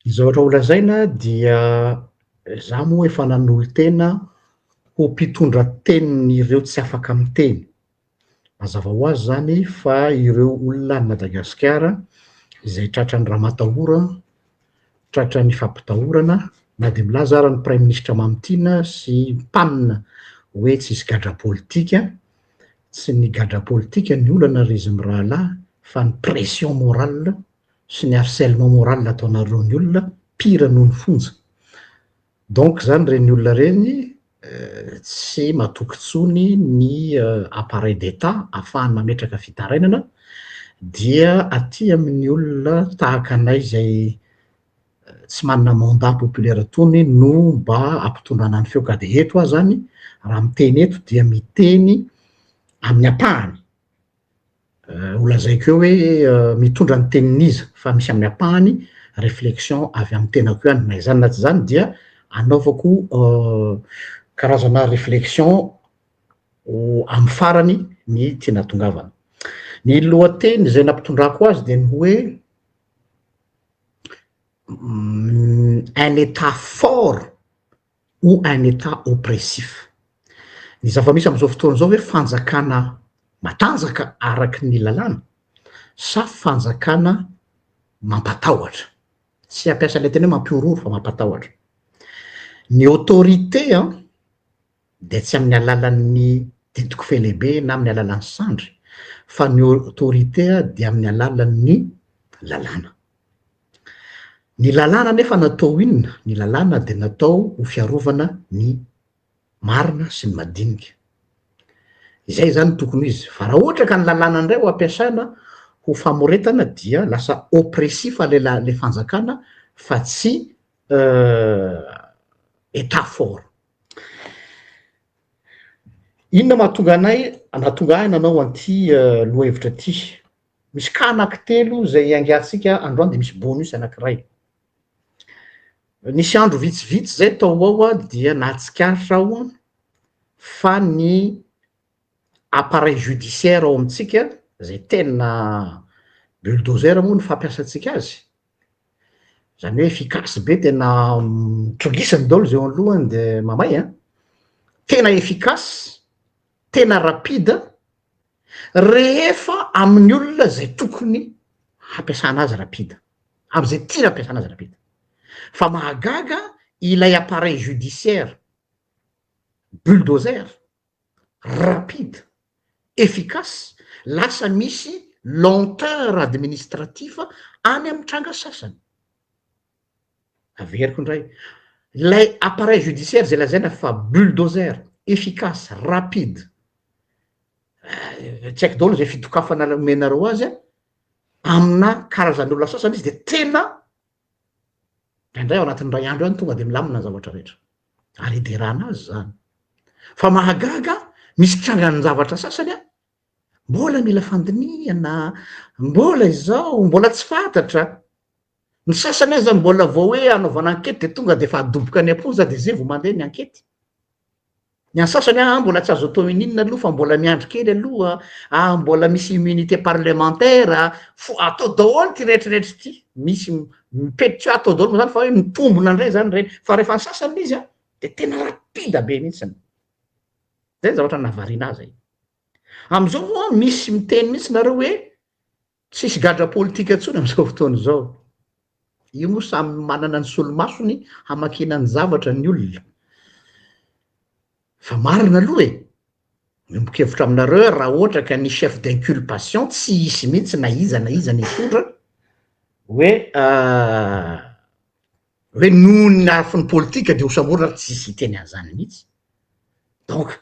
Ny zavatra ho lazaina dia za moa efa nanolo-tena ho mpitondra tenin'ireo tsy afaka miteny. Mazava ho azy zany fa ireo olona any Madagasikara izay tratran'ny ramatahora, tratran'ny fampitahorana, na dia milaza ara ny praiminisitra Mamitiana sy mpanina hoe tsisy gadra politika, tsy ny gadra politika ny olana ry izy mirahalahy fa ny pression morale sy ny harcèlement moral ataonareo ny olona pire noho ny fonja. Donc zany ireny olona ireny tsy matoky intsony ny appareil d'Etat ahafahany mametraka fitarainana dia aty amin'ny olona tahaka anay izay tsy manana mandat populaire tony no mba ampitondrana ny feo ka dia eto aho zany raha miteny eto dia miteny amin'ny ampahany. Ho lazaiko eo hoe mitondra ny tenin'iza fa misy amin'ny ampahany réflexion avy amin'ny tenako ihany, na izany na tsy izany dia anaovako karazana réflexion amin'ny farany ny tiana hatongavana. Ny lohateny izay nampitondrako azy dia ny hoe un état fort ou un état oppressif. Ny zava-misy amin'izao fotoana izao hoe fanjakana matanjaka araky ny lalàna sa fanjakana mampatahotra? Tsy hampiasa ilay teny hoe mampihorohoro fa mampatahotra. Ny autorité an, dia tsy amin'ny alalan'ny didiko fe lehibe na amin'ny alalan'ny sandry fa ny autorité dia amin'ny alalan'ny lalàna. Ny lalàna anefa natao inona? Ny lalàna dia natao ho fiarovana ny marina sy ny madinika. Izay izany no tokony ho izy. Fa raha ohatra ka ny lalàna indray ho ampiasaina ho famoretana dia lasa oppressif le le fanjakana fa tsy état fort. Inona mahatonga anay, nahatonga ahy nanao an'ity lohahevitra ity? Misy cas anaky telo izay iangatsika androany dia misy bonus anakiray. Nisy andro vitsivitsy zay tao ho ao dia nahatsikaritra aho fa ny appareil judiciaire ao amintsika zay tena bulldozer moa ny fampiasantsika azy, zany hoe efficace be tena trogisany daholo zay eo alohany de mamay an, tena efficace, tena rapide rehefa amin'ny olona zay tokony hampiasana azy rapide, am'izay tiana hampiasana azy rapide, fa mahagaga ilay appareil judiciaire bulldozer rapide, efficace, lasa misy lenteur administratif any amin'ny tranga sasany. Averiko indray, ilay appareil judiciaire zay lazaina fa bulldozer, efficace, rapide, tsy haiko daholo zay fidokafana omenareo azy an, amina karazan'olona sasany izy de tena indraindray ao anatin'ny iray andro ihany tonga de milamina ny zavatra rehetra, ary iderana azy zany. Fa mahagaga misy trangan-javatra sasany an, mbola mila fandinihana, mbola izao, mbola tsy fantatra, Ny sasany aza mbola vao hoe anaovana ankety dia tonga dia efa adoboka any am-ponja dia zay vao mandeha ny ankety. Ny an'ny sasany ah mbola tsy azo atao ininona aloha fa mbola miandry kely aloha, ah mbola misy immunité parlementaire, fo atao daholo ity rehetrarehetra ity, misy mipety tsy hoe atao daholo moa zany fa hoe mitombona indray zany ireny, fa rehefa ny sasany ilay izy an dia tena rapide be mihitsiny. Zay ny zavatra nahavariana ahy zay. Amin'izao moa misy miteny mihitsy nareo hoe Tsisy gadra politika intsony amin'izao fotoana izao. Io moa samy manana ny solomasony hamakiana ny zavatra ny olona. Fa marina aloha e! Miombon-kevitra aminareo aho raha ohatra ka ny chef d'inculpation tsy hisy mihitsy na iza na iza nitondra hoe hoe noho ny lafiny politika de hosamborina ary tsisy hiteny an'izany mihitsy. Donc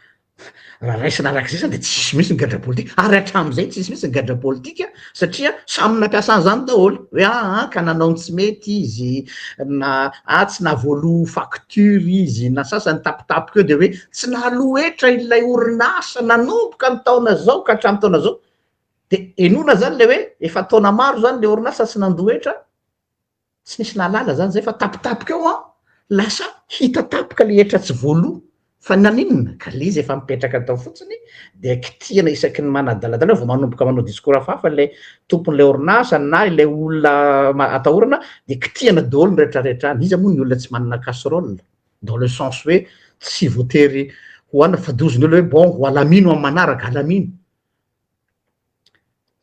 raha raisina arak'izay zany de tsisy mihitsy ny gadra politika, ary hatramin'izay tsisy mihitsy ny gadra politika satria samy nampiasa an'izany daholo, hoe aa ka nanao ny tsy mety izy, na ah tsy nahavoaloa facture izy, na sasany tampotampoka eo de hoe tsy nahaloa hetra ilay orinasa nanomboka ny taona zao ka hatramin'ny taona zao, de henoina zany le hoe efa taona maro zany le orinasa tsy nandoa hetra, Tsy nisy nahalala zany zay fa tampotampoka eo an, lasa hita tampoka le hetra tsy voaloa. Fa naninona? Ka le izy efa mipetraka tao fotsiny dia kitihana isaky ny manadaladala vao manomboka manao discours hafahafa ilay tompon'ilay orinasa na ilay olona atahorana dia kitihana daholo ny rehetrarehetra any. Iza moa ny olona tsy manana casserole? Dans le sens hoe tsy voatery ho anona fa dozin'ny olona hoe bon ho alamino amin'ny manaraka, alamino.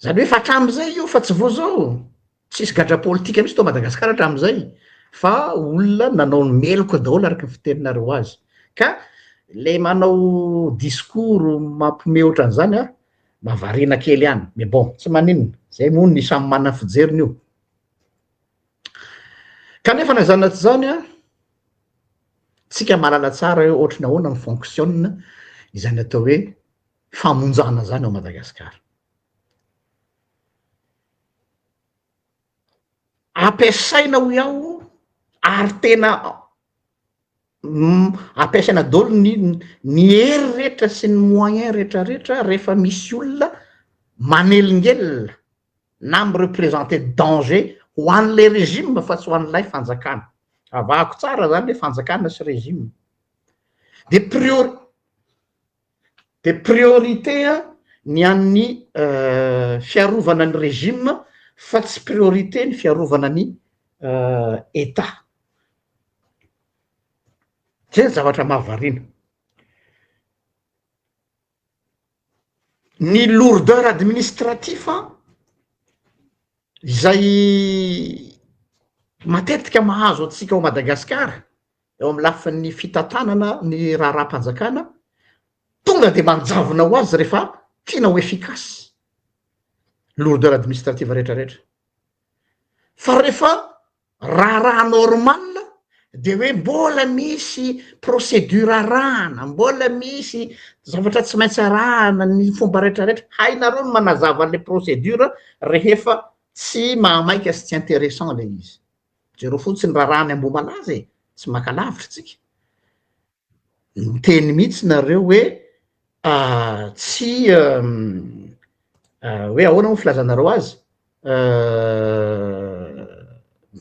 Zany hoe efa hatramin'izay io fa tsy vao zao. Tsisy gadra politika mihitsy tao Madagasikara hatramin'izay fa olona nanao ny meloka daholo araka ny fiteninareo azy. Ka le manao discours mampiomehy ohatran'izany an, mahavariana kely ihany. Mais bon, tsy maninona, zay moa ny samy manana ny fijeriny io. Kanefa na izany na tsy izany an, tsika mahalala tsara hoe ohatry ny ahoana mi-fonctionne izany atao hoe famonjana zany ao Madagasikara. Ampiasaina hoy aho ary tena ampiasaina daholo ny ny hery rehetra sy ny moyen rehetra rehetra rehefa misy olona manelingelina na mi-representer danger ho an'ilay régime fa tsy ho an'ilay fanjakana. Avahako tsara zany hoe fanjakana sy régime. De priori- De priorité ny an'ny fiarovana ny régime fa tsy priorité ny fiarovana ny Etat. Zay ny zavatra mahavariana. Ny lourdeur administratif izay matetika mahazo antsika ao Madagasikara eo amin'ny lafiny fitantanana ny raharaham-panjakana, tonga dia manjavona ho azy rehefa tiana ho efficace, lourdeur administrative rehetra rehetra. Fa rehefa raharaha normal dia hoe mbola misy procédure arahana, mbola misy zavatra tsy maintsy arahana, ny fomba rehetra rehetra, hainareo ny manazava an'ilay procédure rehefa tsy mahamaika sy tsy intéressant ilay izy. Jereo fotsiny raharaha any Ambohimalaza e, tsy maka lavitra tsika. Miteny mihitsy nareo hoe tsy hoe ahoana moa filazanareo azy,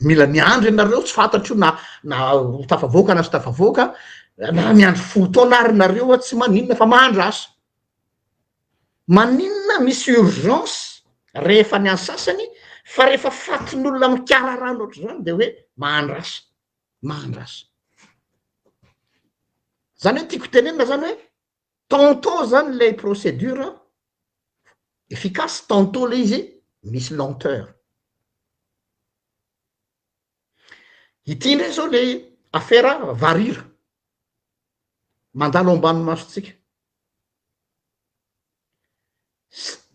mila miandry ianareo, tsy fantatro io na na ho tafavoaka na tsy tafavoaka, na miandry folo taona ary nareo tsy maninona fa mahandrasa. Maninona misy urgence rehefa ny an'ny sasany fa rehefa fatin'olona mikararano ohatr'izany de hoe mahandrasa, mahandrasa. Zany hoe tiako tenenina zany hoe tantôt zany lay procédure efficace, tantôt le izy misy lenteur. Ity indray zao le afera varira mandalo ambany masontsika.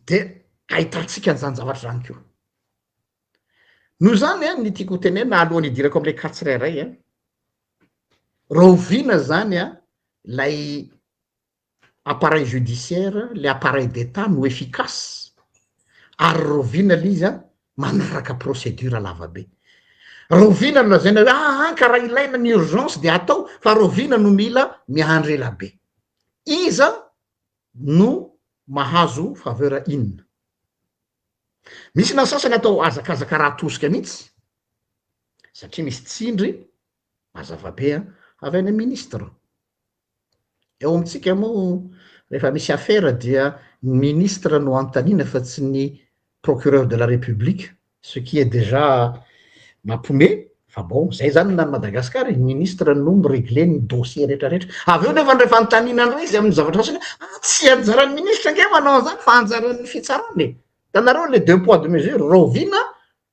De ahitantsika an'izany zavatra zany koa. Noho izany an, ny tiako ho tenenina alohan'ny hidirako am'le cas tsirairay an, rahoviana zany an lay appareil judiciaire, le appareil d'Etat no efficace ary rahoviana le izy an manaraka procédure lava be. Rahoviana no lazaina hoe aa ka raha ilaina ny urgence de atao fa rahoviana no mila miandry ela be. Iza no mahazo faveur inona? Misy na sasany atao hazakazaka raha tosika mihitsy satria misy tsindry mazava be an avy any amin'ny ministre. Eo amintsika moa rehefa misy afera dia ny ministre no anontaniana fa tsy ny procureur de la république, ce qui est déjà mampome fa bon zay zany na any Madagascar e, ny ministre no mi-regler ny dossier rehetra rehetra, avy eo nefa rehefa anontaniana indray izy amin'ny zavatra sasany ah tsy anjaran'ny ministre ange manao an'izany fa anjaran'ny fitsarana e, hitanareo le deux poids deux mesures, rahoviana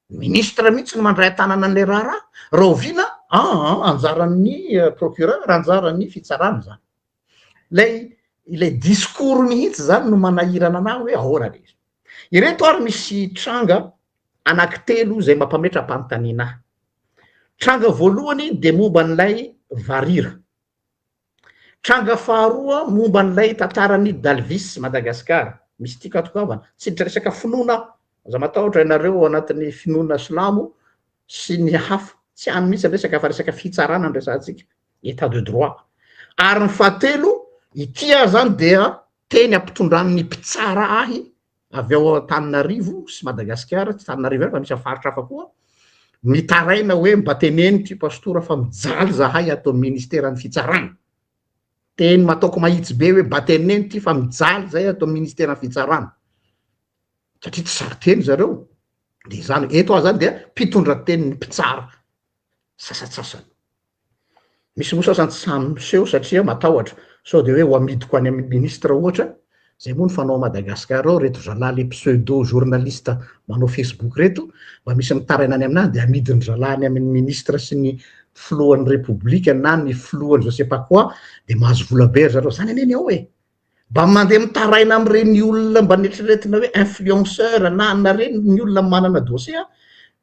Ministre mihitsy no mandray an-tanana an'ilay raharaha, rahoviana? Aa anjaran'ny procureur, anjaran'ny fitsarana izany. Ilay ilay discours mihitsy izany no manahirana anah hoe ahoana le izy. Ireto ary misy tranga anankitelo izay mampametra-panontaniana ahy. Tranga voalohany dia momba an'ilay varira. Tranga faharoa momba an'ilay tantaran'i Dalvis Madagascar, misy tiako hatongavana, tsy hiditra resaka finoana aho, aza matahotra ianareo ao anatin'ny finoana silamo sy ny hafa, tsy any mihitsy ny resaka fa resaka fitsarana no resahantsika, état de droit. Ary ny fahatelo, ity aho zany dia teny ampitondran'ny mpitsara ahy avy ao Antananarivo sy Madagasikara, tsy Antananarivo ihany fa misy amin'ny faritra hafa koa, mitaraina hoe mba teneno ity pastora fa mijaly zahay ato amin'ny ministeran'ny fitsarana. Teny mataoko mahitsy be hoe mba teneno ty fa mijaly zay ato amin'ny ministeran'ny fitsarana. Satria tsy sarin-teny zareo. De izany, eto aho zany dia mpitondra tenin'ny mpitsara sasantsasany. Misy moa sasany tsy sahy miseho satria matahotra sao dia hoe ho amidiko any amin'ny ministre ohatra, zay moa ny fanao à Madagascar ao, reto zalahy le pseudo journaliste manao facebook reto, mba misy mitaraina any aminahy dia amidin-dry zalahy any amin'ny ministre sy ny filohan'ny repoblika na ny filohan'ny je sais pas quoi dia mahazo vola be ry zareo, zany anie ny ao e! Mba mandeha mitaraina amin'ireny olona mba neritreretina hoe influenceur na na ireny ny olona manana dossier an,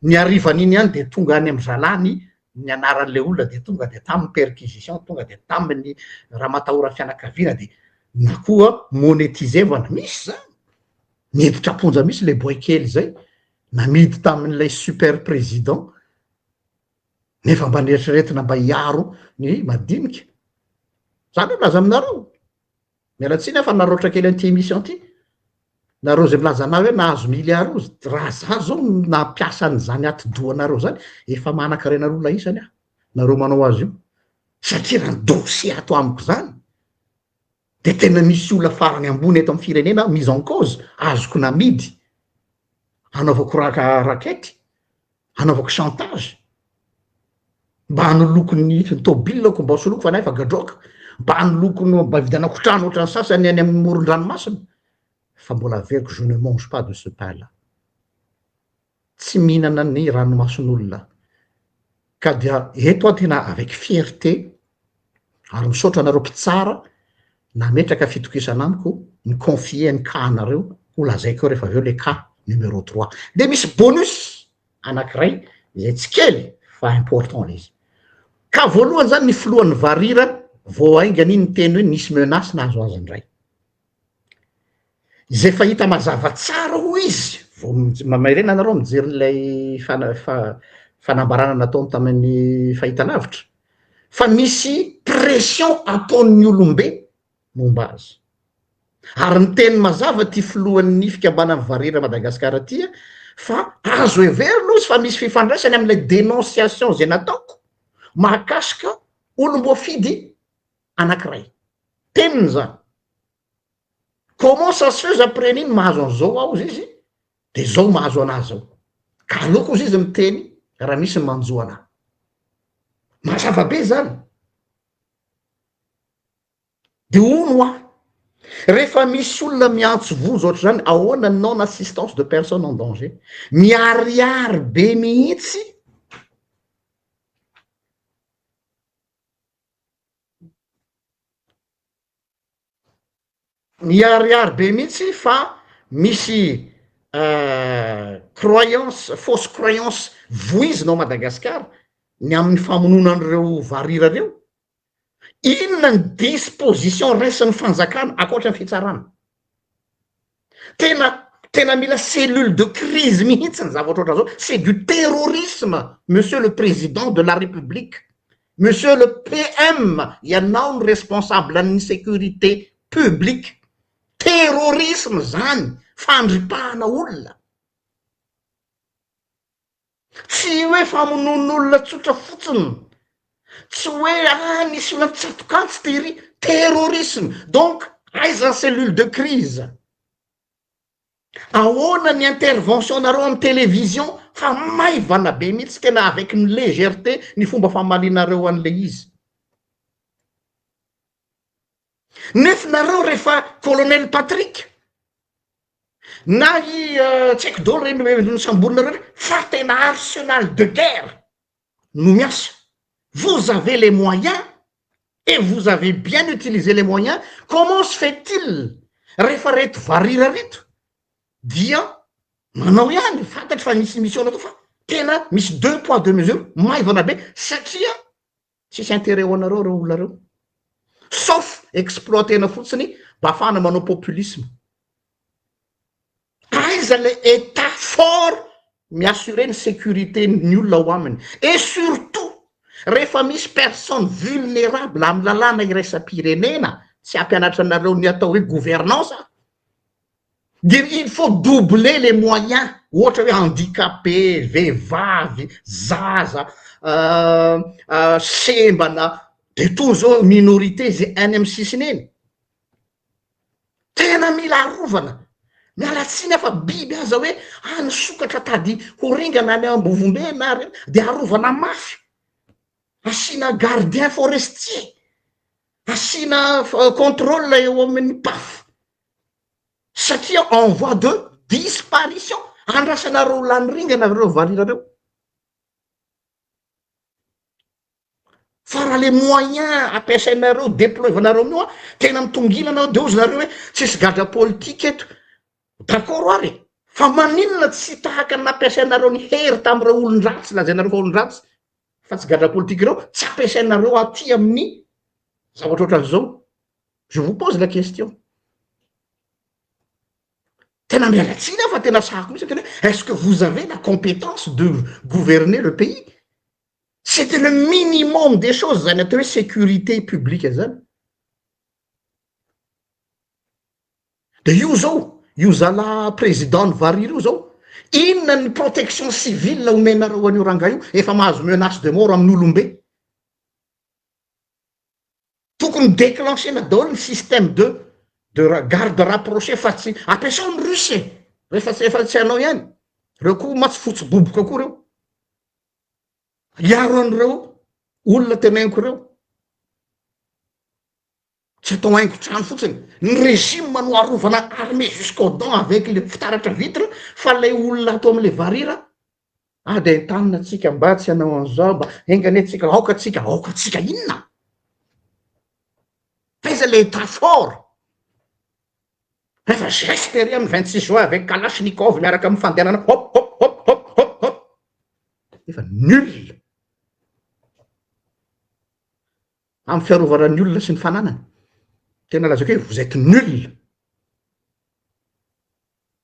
ny harivan'iny ihany dia tonga any amin'ny zalahy ny ny anaran'ilay olona dia tonga dia tamin'ny perquisition, tonga dia tamin'ny ramatahora fianakaviana dia na koa monétisevana, misy zany, niditra am-ponja mihitsy ilay boay kely izay, namidy tamin'ilay super président, nefa mba neritreretina mba hiaro ny madinika, za aloha milaza aminareo, Miala tsiny aho fa naraotra kely an'ity émission ity. Nareo izay milaza anah hoe nahazo milliard io, raha za zao no nampiasa an'izany atidohanareo zany, efa manan-karena roa lahy isany aho, nareo manao azy io. Satria raha ny dossier ato amiko zany, de tena misy olona farany ambony eto amin'ny firenena mise en cause, azoko namidy, hanaovako raquette, hanaovako chantage, mba hanoloko ny tomobilako mba ho soloiko fa ny ahy efa gadroka, mba hanoloko ny mba hividianako trano ohatran'ny sasany any amin'ny moron-dranomasina, fa mbola averiko je ne mange pas de ce pain là, tsy mihinana ny ranomason'olona aho, ka dia eto aho tena avec fierté ary misaotra anareo mpitsara nametraka fitokisana amiko ni-confier ny cas anareo ho lazaiko eo rehefa avy eo le cas numéro trois de misy bonus anakiray izay tsy kely fa important le izy ka voalohany zany ny filohan'ny varira vao haingana iny niteny hoe nisy menace nahazo azy indray Izay fahita mazava tsara hoy izy, vao mamerena nareo mijery ilay fanambarana nataony tamin'ny fahitalavitra, fa misy pression ataon'ny olombe momba azy. Ary niteny mazava ity filohan'ny fikambanan'ny Varira Madagascar ity fa azo heverina hozy fa misy fifandraisany amin'ilay dénonciation izay nataoko mahakasika olom-boafidy anankiray. Teniny izany. Comment ça se fait après an'iny mahazo an'izao aho ozy izy de zao mahazo anah zao. Ka aleoko ozy izy miteny raha misy ny manjo anah. Mazava be zany. De hono hoa, rehefa misy olona miantso vonjy ohatr'izany, ahoana ny non assistance de personne en danger? Miharihary be mihitsy. Miharihary be mihitsy fa misy croyance, fausse croyance voizina ao Madagasikara ny amin'ny famonoana an'ireo varira ireo. Inona ny disposition raisin'ny fanjakana ankoatra ny fitsarana? Tena tena mila cellule de crise mihitsy ny zavatra ohatran'izao, c'est du terrorisme monsieur le président de la république, monsieur le PM, ianao no responsable ny sécurité publique, terrorisme zany, fandripahana olona. Tsy hoe famonoan'olona tsotra fotsiny, tsy hoe ah nisy olona nitsatoka antsy tery, terrorisme, donc aiza ny cellule de crise? Ahoana ny intervention nareo amin'ny télévision fa maivana be mihitsy, tena avec une légèreté ny fomba famalianareo an'le izy. Nefa nareo rehefa colonel Patrick na i tsy haiko daholo reny nosamborinareo reny fa tena arsenal de guerre no miasa, vous avez les moyens et vous avez bien utilisé les moyens, comment se fait-il rehefa reto varira reto dia manao ihany, fantatro fa misy mission natao fa tena misy deux poids deux mesures maivana be satria Tsisy intérêt ho anareo reo olona reo. Sauf exploiter-na fotsiny mba afahana manao populisme. Aiza le Etat fort mi-assurer ny sécurité ny olona ao aminy. Et surtout rehefa misy personne vulnérable amin'ny lalàna iraisam-pirenena, tsy hampianatra anareo ny atao hoe gouvernance aho, Dia il faut doubler les moyens, ohatra hoe handicapé, vehivavy, zaza, sembana. De toa zao minorité ze any amy sisiny eny, tena mila arovana, miala tsiny aho fa biby aza hoe any sokatra tady ho ringana any Ambovombe na reny de arovana mafy, asiana gardien forestier, asiana controle eo amin'ny paf, satria en voie de disparition, andrasanareo lany ringana reo varira reo. Fa raha le moyen ampiasainareo deployvanareo amin'io an, tena mitongilana ao de hozy nareo hoe tsisy gadra politika eto, d'accord ary e, fa maninona tsy tahaka ny nampiasainareo ny hery tamin'ireo olon-dratsy lazainareo fa olon-dratsy fa tsy gadra politika ireo, tsy ampiasainareo aty amin'ny zavatra ohatran'izao, je vous pose la question. Tena miala tsiny aho fa tena sahako mihitsy miteny hoe est ce que vous avez la compétence de gouverner le pays? C'était le minimum des choses zany atao hoe sécurité publique zany. De io zao, io zala président ny varira io zao, inona ny protection civile omenareo an'io rangahy io, efa mahazo menace de mort amin'olombe. Tokony declencher-na daholo ny système de de garde rapproché fa tsy ampiasao ny russe e! Rehefa tsy efa tsy hanao ihany, reo koa mantsy fotsy boboka koa reo. Hiaro an'ireo olona teneniko ireo. Tsy atao haingon-trano fotsiny. Ny régime no arovana armé jusqu'aux dents avec le fitaratra vitre fa ilay olona ato amin'ilay varira ah dia entanina tsika mba tsy hanao an'izao mba enga anie tsika aoka tsika aoka tsika inona? F'aiza le état fort? Rehefa geste ery amin'ny 26 juin avec kalachnikov miaraka amin'ny fandehanana hop hop hop hop hop hop efa nul amin'ny fiarovana ny olona sy ny fananany. Tena lazaiko hoe vous êtes nul.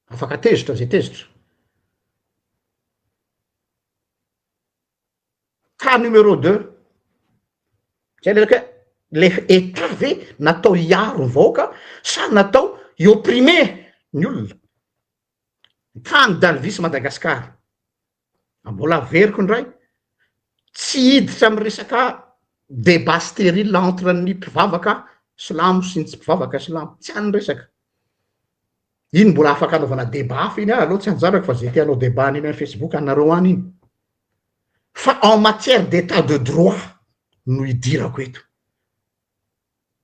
Afaka tezitra zay tezitra. Cas numéro deux, zay le hoe le état ve natao hiaro ny vahoaka sa natao hi-opprimer ny olona? Cas ny Dalvis Madagascar. Mbola averiko indray, tsy hiditra amin'ny resaka débat stérile entre ny mpivavaka silamo sy ny tsy mpivavaka silamo, tsy any ny resaka. Iny mbola afaka anaovana débat hafa iny, aleo tsy anjarako fa ze te hanao débat any amin'ny Facebook anareo any iny. Fa en matière d'état de droit no idirako eto.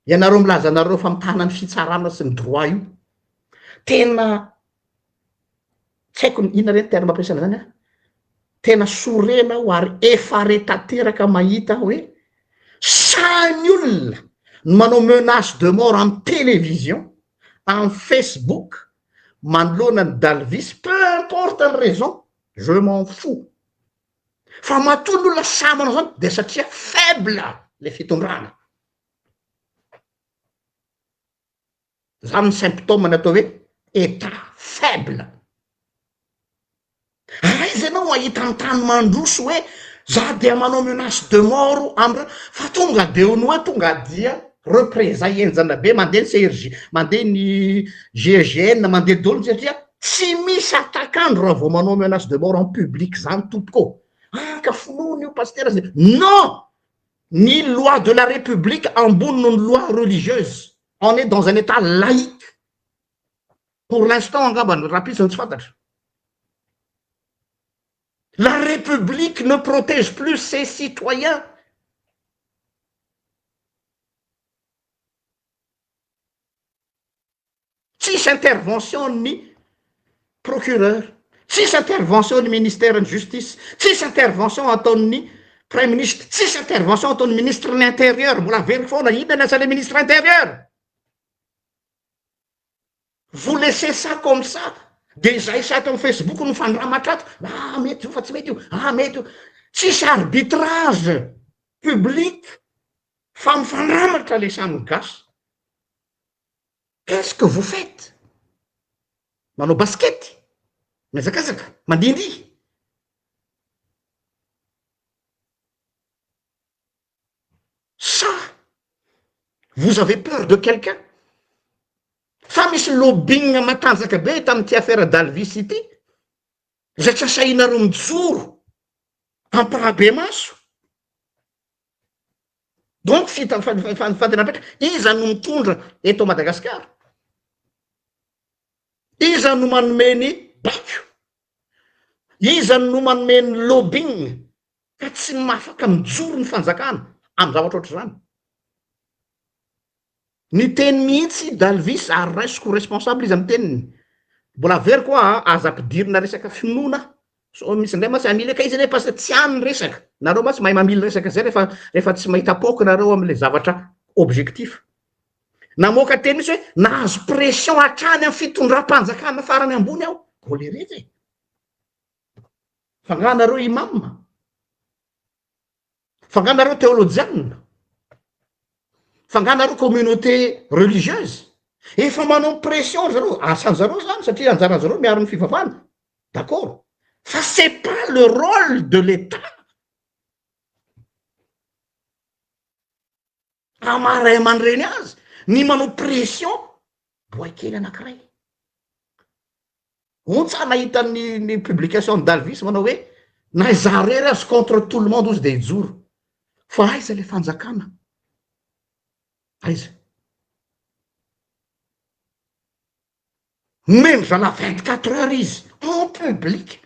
Ianareo milaza anareo fa mitana ny fitsarana sy ny droit io. Tena tsy haiko inona re ny terme ampiasaina zany an, tena sorena aho ary effaré tanteraka mahita hoe sahy ny olona ny manao menace de mort amin'ny télévision, amin'ny facebook manoloana ny Dalvis, peu importe ny raison, je m'en fous. Fa matoa ny olona sahy manao zany dia satria faible le fitondrana. Zany ny symptôme ny atao hoe état faible. Aiza ianao ahita ny tany mandroso hoe za dia manao menace de mort amindreo fa tonga de ny hoe tonga dia représailles henjana be mandeha ny CRG mandeha ny GIGN mandeha daholo satria tsy misy atak'andro raha vao manao menace de mort en public zany tompoko ô! Ah ka finoana io pasitera zay, non! Ny loi de la république ambony noho ny loi religieuse, on est dans un état laïque pour l'instant angamba, rahampitso no tsy fantatra. La république ne protège plus ses citoyens. Tsisy intervention ny procureur, tsisy intervention ny ministère ny justice, tsisy intervention ataon'ny praiministra, tsisy intervention ataon'ny ministre ny intérieur, mbola averiko foana, inona ny asan'le ministre intérieur? Vous laissez ça comme ça, de izahay sy ato amin'ny facebook no mifandramatra ato, ah mety io fa tsy mety io, ah mety io, tsisy arbitrage public fa mifandramatra le samy gasy. Qu'est-ce que vous faites? Manao basket? Mihazakazaka? Mandihindihy? Sa vous avez peur de quelqu'un? Fa misy lobbying matanjaka be tamin'ity affaire Dalvis ity, izay tsy asahinareo mijoro ampahibemaso. Donc fita fantena apetraka, iza no mitondra eto Madagasikara? Iza no manome ny baiko? Iza no manome ny lobbying? Ka tsy afaka mijoro ny fanjakana amin'ny zavatra ohatr'izany. Niteny mihitsy Dalvis ary raisiko ho responsable izy amin'ny teniny. Mbola averiko hoa a, aza ampidirina resaka finoana sao misy indray mantsy hamily hoe ka izy anie pasteur, tsy any ny resaka, nareo mantsy mahay mamily resaka zay rehefa rehefa tsy mahita paoka nareo amin'ilay zavatra objectif. Namoaka teny mihitsy hoe nahazo pression hatrany amin'ny fitondram-panjakana farany ambony aho. Mbola iretsy e. Fa nga nareo imam? Fa nga nareo teolojianina? Fa nga nareo communauté religieuse? Efa manao pression ry zareo, asan zareo zany satria anjaran zareo miaro ny fivavahana, d'accord, fa c'est pas le role de l'Etat raha maha ray aman-dreny azy ny manao pression boay kely anakiray. Ontsa nahita ny ny publication ny Dalvis manao hoe na izaho irery aza contre tout le monde ozy de hijoro. Fa aiza le fanjakana? Aiza? Omeny zalahy 24 heures izy en public.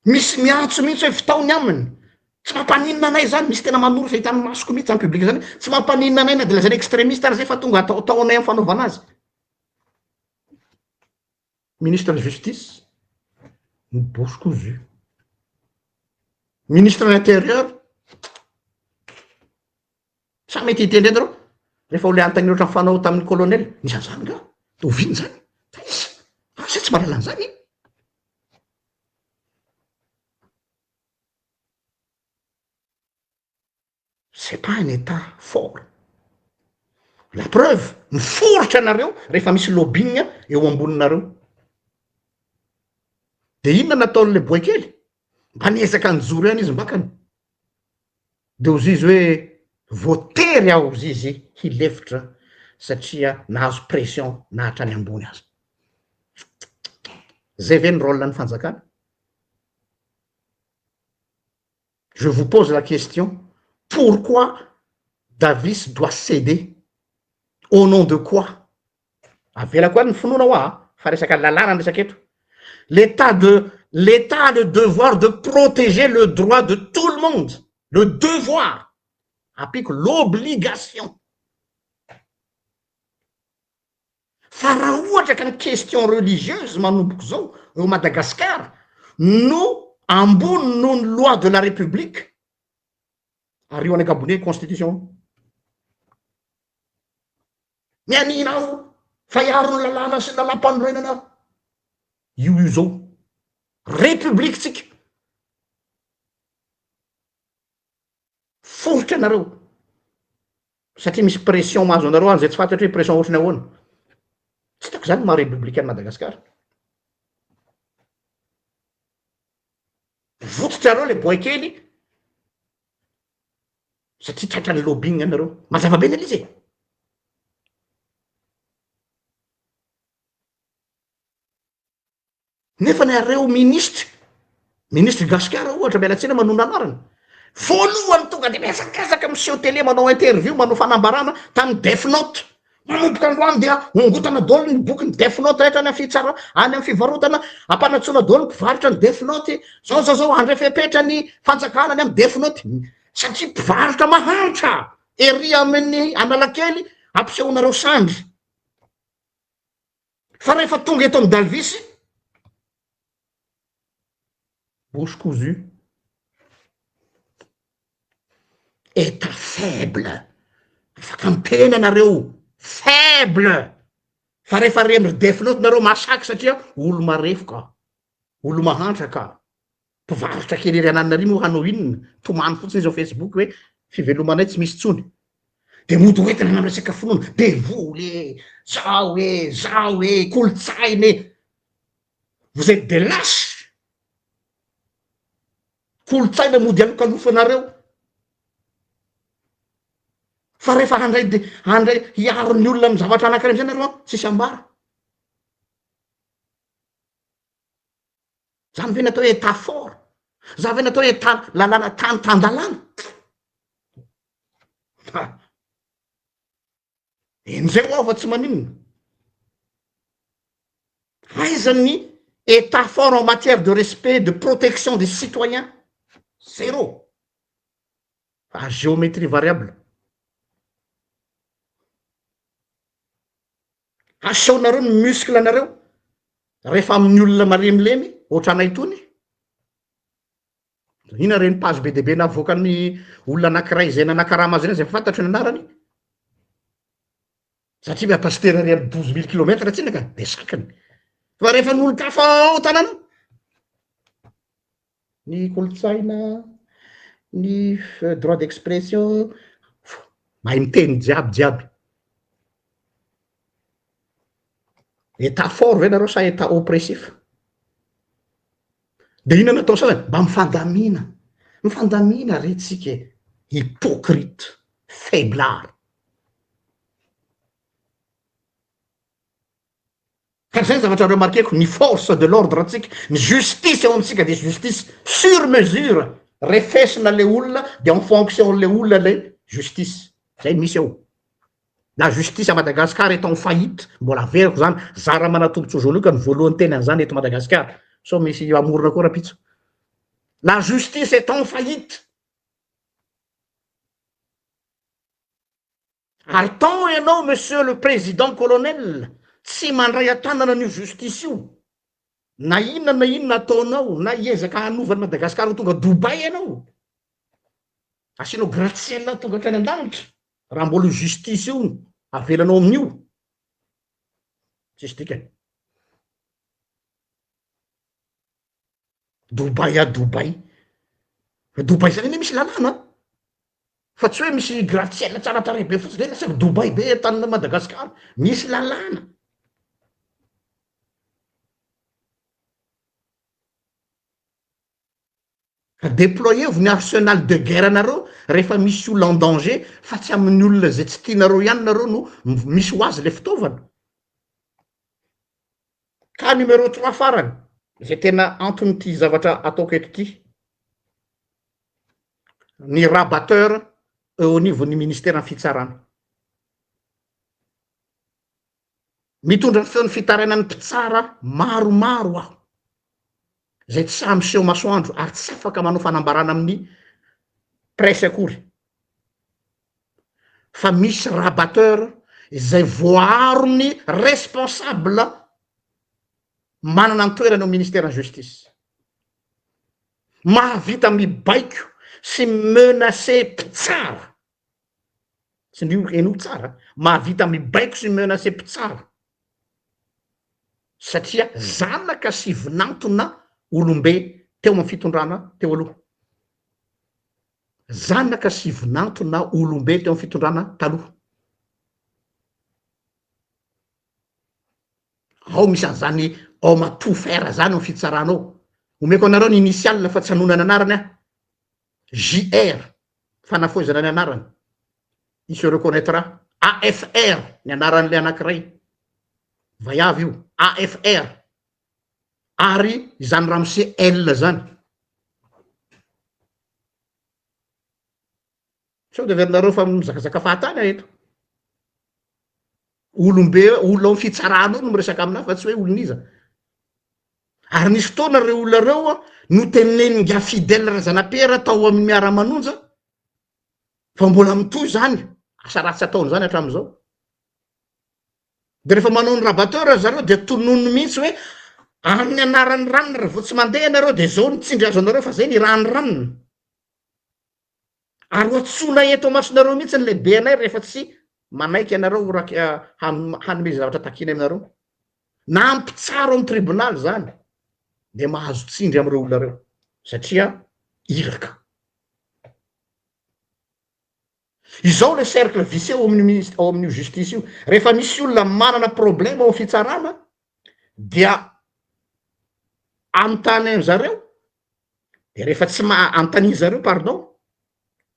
Misy miantso mihitsy hoe vitao ny aminy. Tsy mampaninona anay zany, misy tena manoro fa hitan'ny masoko mihitsy zany public zany, tsy mampaninona anay na de lazaina extremiste ary zay fa tonga ataotaonay amin'ny fanaovana azy. Ministre ny justice, ny bouche cousue. Ministre ny intérieur, sa mety hiteny indray nareo, rehefa olona anontaniana ohatran'ny fanao tamin'ny colonel, nisy an'izany nga? Oviana zany? Taiza? Asa tsy mahalala an'izany e! C'est pas un Etat fort. La preuve, miforitra nareo rehefa misy lobbying eo amboninareo. De inona nataon'le boay kely? Mba niezaka nijoro ihany izy mbakany. De hozy izy hoe voatery aho hozy izy hilefitra satria nahazo pression na hatrany ambony aza. Zay ve ny rôle ny fanjakana? Je vous pose la question, pourquoi Davis doit ceder? Au nom de quoi? Avelako ihany ny finoana hoa a, fa resaka lalàna ny resaka eto. L'Etat de, l'Etat a le devoir de protéger le droit de tout le monde, le devoir, ampiako l'obligation. Fa raha ohatra ka ny question religieuse manomboka izao eo Madagascar no ambony noho ny loi de la république, ary io any ankabone constitution io, mianiana aho fa hiaro ny lalàna sy ny lalàm-panorenana aho, io io zao, république tsika, foritra nareo. Satria misy pression mahazo anareo any zay tsy fantatro hoe pression ohatry ny ahoana. Tsy hitako zany ny maha république an'i Madagascar. Vototrareo le boay kely satria tratran'ny lobbying anareo. Mazava be ny an'izy e. Nefa nareo ministre, ministre Gasikara ohatra, miala tsiny manonona anarana, voalohany tonga de mihazakazaka miseho télé manao interview, manao fanambarana tamin'ny Death Note, manomboka androany dia ongotana daholo ny bokin'ny Death Note rehetra any amin'ny fitsara, any amin'ny fivarotana, ampanantsoina daholo ny mpivarotra ny Death Note, zao zao zao, handray fepetra ny fanjakana ny amin'ny Death Note, satria mpivarotra mahantra ery amin'ny Analakely ampisehonareo sandry. Fa rehefa tonga eto amin'ny Dalvis, bouche cousue, Etat faible, afaka miteny ianareo, faible, fa rehefa re ry definote nareo masaky satria olo marefo ka, olo mahantra ka. Mpivarotra kely ery ananona ery moa hanao inona? Tomany fotsiny izy ao Facebook hoe fivelomanay tsy misy intsony. De mody hoentina any am resaka finoana, devoly e, zao e, zao e, kolontsaina e. Vous êtes des lâches. Kolontsaina mody alokalofanareo. Fa rehefa handray de handray hiaro ny olona amin'ny zavatra anankiray amizay nareo an, tsisy ambara. Zany ve ny atao hoe état fort? Zany ve ny atao hoe état lalàna tany tan-dalàna? Ha! Enjeho aho fa tsy maninona. Aiza ny Etat fort en matière de respect, de protection des citoyens? Zéro. À géométrie variable. Asehonareo ny muscle anareo rehefa amin'ny olona malemilemy ohatranay itony. Inona ireny page be dia be navoakan'ny olona anankiray izay nanakarama azy ireny izay fantatro ny anarany? Satria mba pasitera ery amin'ny 12000 kilomètre tsinona ka, dia sakiny. Fa rehefa ny olon-kafa ao an-tanàna, ny kolontsaina, ny droit d'expression, mahay miteny jiaby jiaby. Etat fort ve nareo sa etat oppressif? De inona no atao sasany? Mba mifandamina, mifandamina re tsika e! Hypocrite, faiblard. Ka zay ny zavatra remarqueko, ny force de l'ordre antsika, ny justice ao amintsika dia justice sur mesure, refesina le olona de en fonction le olona le justice, zay ny misy ao. La justice à Madagascar est en faillite, mbola averiko zany, za Ramanatombotsoa Jean Luc no voalohany niteny an'izany eto Madagasikara, sao misy hamorona koa rapitso. La justice est en faillite. Ary tant ianao monsieur le président colonel tsy mandray an-tanana an'io justice io, na inona na inona ataonao, na hiezaka hanova an'i Madagasikara ho tonga Dubaï ianao, asianao gratte-ciel tonga hatrany an-danitra, Raha mbola io justice io no avelanao amin'io, tsisy dikany. Dubaï à Dubaï. Dubaï zany anie misy lalàna an! Fa tsy hoe misy gratte ciel tsara tarehy be fotsiny zay lasa Dubaï be tanin'i Madagasikara. Misy lalàna. Ka deployevo ny arsenal de guerre nareo rehefa misy olona en danger fa tsy amin'ny olona izay tsy tianareo ihany nareo no misy ho azy le fitaovana. Cas numéro trois farany, izay tena anton'ity zavatra ataoko eto ity, ny rabatteur eo anivon'ny ministeran'ny fitsarana. Mitondra ny feon'ny fitarainan'ny mpitsara maromaro aho, izay tsy sahy miseho masoandro ary tsy afaka manao fanambarana amin'ny presse akory, fa misy rabatteur izay voaaron'ny responsable manana ny toerany ao ministeran'ny justice. Mahavita mibaiko sy mi-menacer mpitsara Tsindrio henoy tsara, mahavita mibaiko sy mi-menacer mpitsara satria zanaka sy vinantona olombe teo amin'ny fitondrana teo aloha. Zanaka sy vinantona olombe teo amin'ny fitondrana taloha. Ao misy an'izany homme à tout faire zany ao amin'ny fitsarana ao. Omeko anareo ny initial fa tsy hanonana anarany aho. JR, fanafohezana ny anarany, il se reconnaitra, AFR ny anaran'ilay anankiray, vaiavy io, AFR, ary izany ramose L zany. Sao dia heverinareo fa mizakazaka fahatany aho eto. Olombe, olona ao amin'ny fitsarana ao no miresaka aminahy fa tsy hoe olon'iza. Ary nisy fotoana ireo olona ireo notenenin'ingahy Fidèle Razanapiera tao amin'ny Miara-manonja fa mbola mitohy izany asa ratsy ataony izany hatramin'izao. Dia rehefa manao ny rabatteur zareo dia tononiny mihitsy hoe amin'ny anaran'ny ranona raha vao tsy mandeha ianareo dia izao ny tsindry azo anareo fa izay ny iran'ny ranona. Ary ho antsoina eto amasonareo mihitsy ny lehibenay rehefa tsy manaiky ianareo ho rak- hanome izay zavatra takiany aminareo. Na mpitsara ao amin'ny tribonaly izany dia mahazo tsindry amin'ireo olona ireo satria iraka. Izao le cercle vicieux ao amin'ny minis- ao amin'io justice io, rehefa misy olona manana problème ao amin'ny fitsarana dia anontany an zareo de rehefa tsy ma- anontania zareo pardon,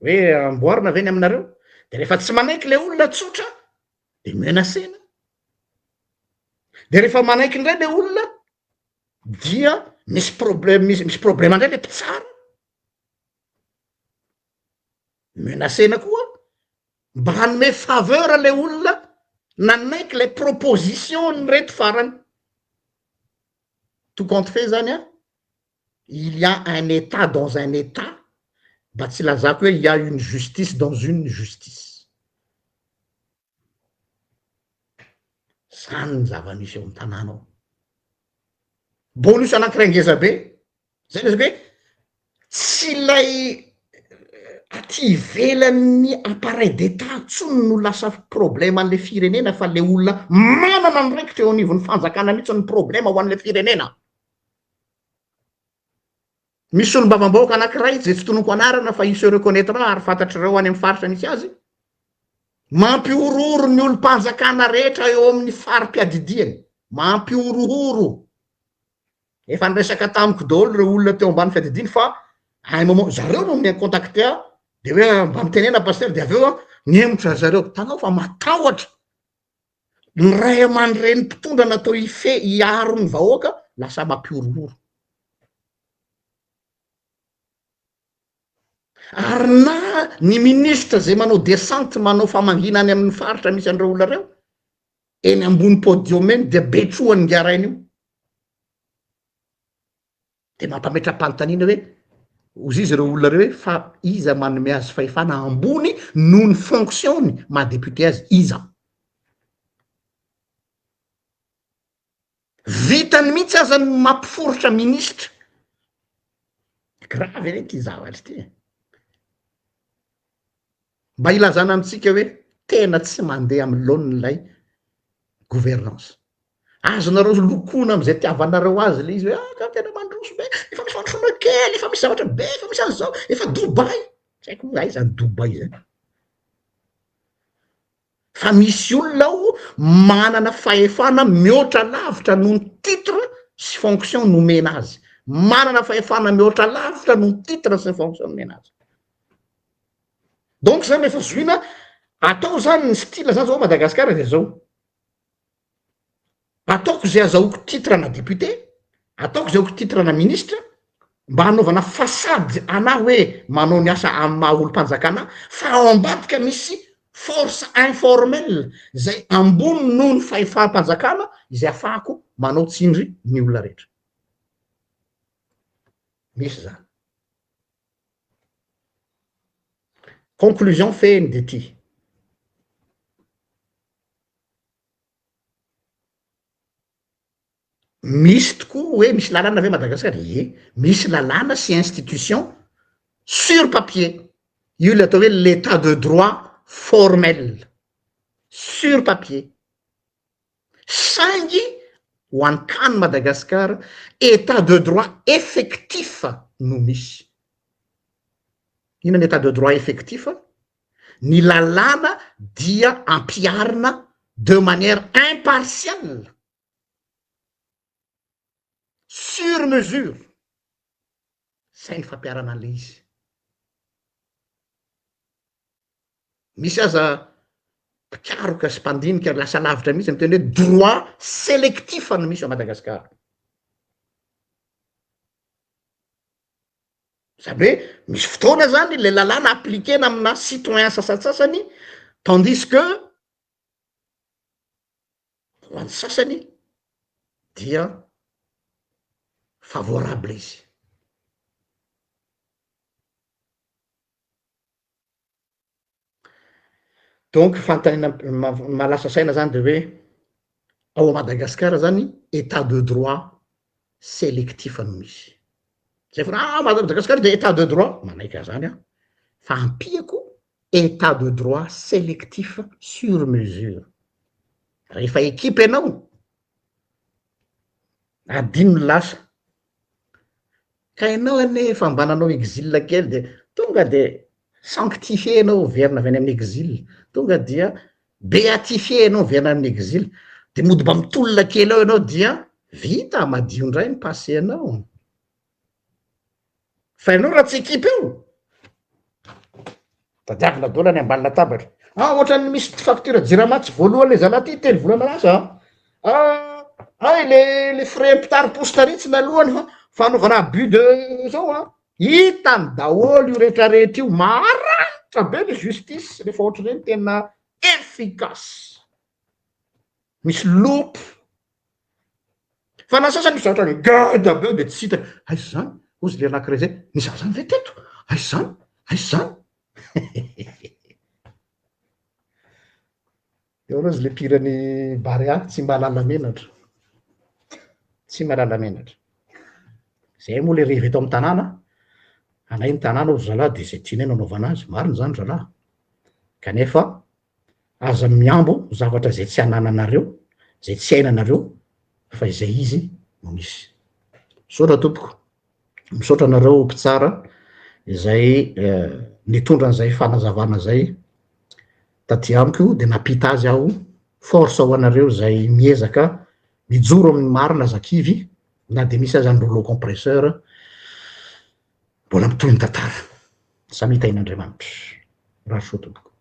hoe amboarina ve ny aminareo, de rehefa tsy manaiky le olona tsotra de menacena, de rehefa manaiky indray le olona dia misy problème misy misy problème indray le mpitsara, menacena koa. Mba hanome faveur le olona nanaiky le proposition n'ireto farany. Tout compte fait zany an, il y a un Etat dans un Etat, mba tsy ilazako hoe il y a une justice dans une justice. Zany ny zava-misy eo amin'ny tanàna ao. Bonus anankiray ngeza be, zay lazaiko hoe tsy ilay aty ivelan'ny appareil d'Etat intsony no lasa problème an'le firenena fa le olona manana andraikitra eo anivon'ny fanjakana mihitsy no problème ho an'le firenena. Misy solombavambahoaka anankiray izay tsy tononiko anarana fa il se reconnaitra ary fantatr'ireo any amin'ny faritra misy azy, mampihorohoro ny olom-panjakana rehetra eo amin'ny fari-piadidiany, mampihorohoro. Efa niresaka tamiko daholo ireo olona teo ambany fiadidiany fa à un moment zareo no ni-contacter ahy de hoe mba mitenena pasitera de avy eo aho nihemotra zareo, hitanao fa matahotra ny ray aman-dreny mpitondra natao hifehy hiaro ny vahoaka lasa mampihorohoro. Ary na ny ministra zay manao descente manao famangiana any amin'ny faritra misy an'ireo olona ireo, eny ambony podium eny dia betrohan'ny ngarainy io. De mampametra-panontaniana hoe, hozy izy ireo olona ireo hoe fa iza manome azy fahefana ambony noho ny fonction-ny maha député azy, iza? Vitany mihitsy aza ny mampiforitra ministra. Grave anie ity zavatra ity e. Mba ilazana amintsika hoe tena tsy mandeha amin'ny laoniny ilay gouvernance. Azonareo lokoina amin'izay tiavanareo azy ilay izy hoe ah ka tena mandroso be, efa misy fandrosoana kely, efa misy zavatra be, efa misy an'izao, efa Dubaï. Tsy haiko hoe aiza ny Dubaï zany. Fa misy olona ao manana fahefana mihoatra lavitra noho ny titre sy fonction nomena azy. Manana fahefana mihoatra lavitra noho ny titre sy ny fonction nomena azy. Donc zany rehefa zohina, atao zany ny style zany zao Madagasikara de zao. Ataoko izay azahoako titre na député, ataoko izay azahoako titre na ministre, mba hanaovana façade anah hoe manao ny asa amin'ny maha olom-panjakana ahy, fa ao ambadika misy force informelle izay ambony noho ny fahefam-panjakana izay afahako manao tsindry ny olona rehetra. Misy izany. Conclusion fehiny dia ity. Misy tokoa hoe misy lalàna ve Madagasikara? Ie, misy lalàna sy institution sur papier, io le atao hoe l'état de droit formel, sur papier, saingy ho an'ny cas ny Madagasikara, état de droit effectif no misy. Inona ny état de droit effectif? Ny lalàna dia ampiharina de manière impartiale, sur mesure, zay ny fampiharana an'ilay izy. Misy aza mpikaroka sy mpandinika lasa lavitra mihitsy miteny hoe droit sélectif no misy ao Madagasikara. Zany hoe misy fotoana zany le lalàna appliquer-na amina citoyen sasantsasany tandis que ho an'ny sasany dia favorable izy. Donc fanontaniana mahalasa saina zany de hoe ao Madagasikara zany état de droit sélectif no misy. Zay foana ah Madagasikara de état de droit, manaiky an'zany aho, fa ampiako état de droit sélectif sur mesure. Rehefa équipe ianao, adino ny lasa, Ka ianao anie efa mba nanao exil kely de tonga de sanctifier ianao miverina avy any amin'ny exil, tonga dia beatifier ianao miverina amin'ny exil, de mody mba mitolona kely ao ianao dia vita, madio indray ny passé anao. Fa ianao raha tsy équipe eo, tadiavina daholo any ambany latabatra. Ah, ohatran'ny misy facture jirama tsy voalohany le zalahy ty telo volana lasa an. Ah, ay le le frais mpitari-posta ary tsy nalohany fa fanaovana abus de zao an. Hitany daholo io retraretra io, maranitra. Maharitra be le justice rehefa ohatr'ireny tena efficace. Misy loupe. Fa na sasany misy zavatra ngeda be eo de tsy hita, aiza izany? Hozy le anakiray zay, nisy an'izany ve teto? Aiza izany? Aiza izany? Eo aloha izy le mpihiran'ny Barea, tsy mahalala menatra. Tsy mahalala menatra. Zay moa le revy eto amin'ny tanàna, anay ny tanàna hozy zalahy de zay tianay no anaovana azy, marina izany zalahy. Kanefa aza mihambo zavatra izay tsy anananareo, izay tsy iainanareo fa izay izy no misy. Misaotra tompoko, misaotra anareo mpitsara izay nitondra an'izay fanazavana izay taty amiko dia nampita azy aho, force ho anareo izay miezaka mijoro amin'ny marina aza kivy na dia misy aza ny rouleau compresseur, mbola mitohy ny tantara. Samia tahin'Andriamanitra. Mirary soa tompoko.